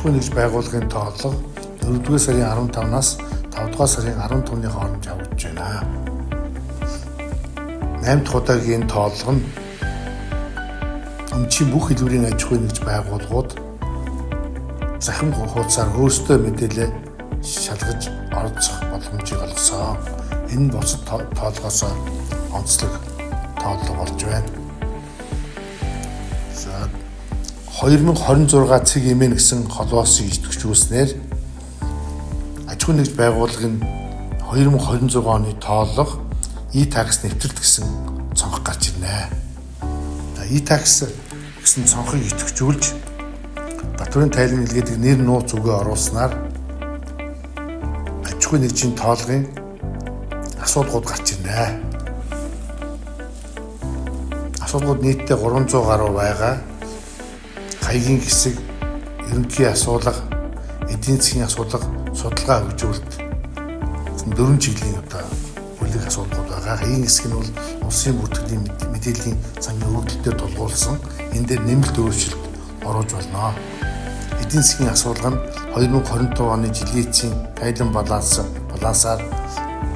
ахуйн нэгж байгууллагын тооллого 4-р сарын 15-наас 5-р сарын 15-ны хооронд явагдаж байна. 8 дахь удаагийн тооллого нь өмчийн бүх хэлбэрийн аж ахуйн нэгж байгууллагууд захим хуудасаар өөрсдөө мэдээлэл шалгаж оролцох боломжийг олгосон. Энэ нь бусад тооллогоос онцлог тооллого болж байна. За, 2026 цэг MN гэсэн холбоосыг идэвхжүүлснээр аж ахуйн нэгж байгууллагын 2026 оны тооллого e-tax нэвтрэлт гэсэн цонх гарч ирнэ. За, e-tax гэсэн цонхыг идэвхжүүлж татварын тайлан нэлгээдэг нэр нууц үгээ оруулснаар аж ахуйн нэгжийн тоолгын асуулгууд гарч ирнэ. Асуулгууд нийтдээ 300 гаруй байгаа. Хаягийн хэсэг, ерөнхий асуулга, эдийн засгийн асуулга, судалгаа хөгжүүлэлт дөрвөн чиглэлийн одоо бүлэг асуулгууд байгаа. Хаягийн хэсэг нь бол улсын бүртгэлийн мэдээллийн сангийн өргөдөл дээр тулгуурласан. Энэ дээр нэмэлт өөрчлөлт оруулж болно. Эдийн засгийн асуулга нь 2025 оны жилийн эцсийн тайлан балансаар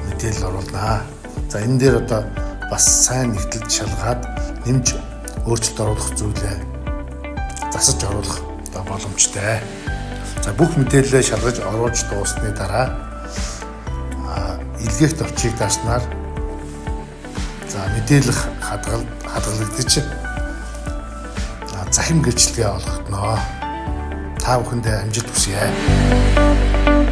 мэдээлэл оруулнаа. За, энэ дээр одоо бас сайн нэгтэлж шалгаад нэмж өөрчлөлт оруулах зүйлээ засаж оруулах одоо боломжтой. За, бүх мэдээлэлээ шалгаж оруулж дууссаны дараа илгээх товчийг дарснаар, за, мэдээлэл хадгалагдаж захим гэрчлэгээ олгогдоно. Та бүхэндээ амжилт хүсье.